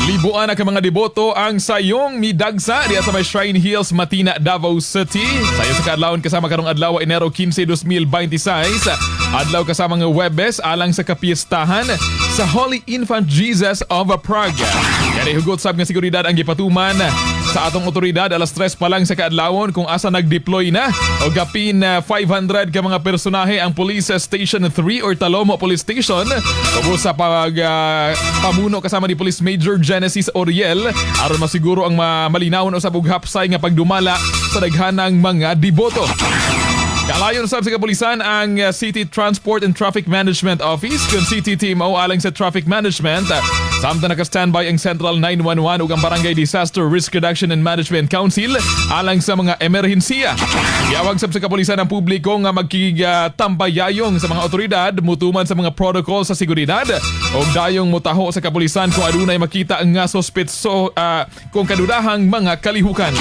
Libuan na ka mga deboto ang sayong midagsa diya sa may Shrine Hills, Matina, Davao City. Sayo sa kaadlawon kasama karong adlaw, Enero 15, 2026. Adlaw kasama nga Webes alang sa kapiestahan sa Holy Infant Jesus of Prague. Kaya hugot sab nga seguridad ang gipatuman sa atong otoridad alas 3 pa lang sa kaadlawon, kung asa nag-deploy na o gapin na 500 ka mga personahe ang Police Station 3 or Talomo Police Station ubos sa pag pamuno kasama ni Police Major Genesis Oriel aron masiguro ang malinawon usab ug hapsay nga pagdumala sa daghanang mga deboto. Kalayon sab sa kapulisan ang City Transport and Traffic Management Office kung CTTMO alang sa traffic management. Samtang naka-standby ang Central 911 ug ang Barangay Disaster Risk Reduction and Management Council alang sa mga emerhensiya. Giawag sab sa kapulisan ang publiko nga magkitambayayong sa mga otoridad, mutuman sa mga protocol sa seguridad ug dayong mutaho sa kapulisan kung adunay makita nga sospetso kung kadudahang mga kalihukan.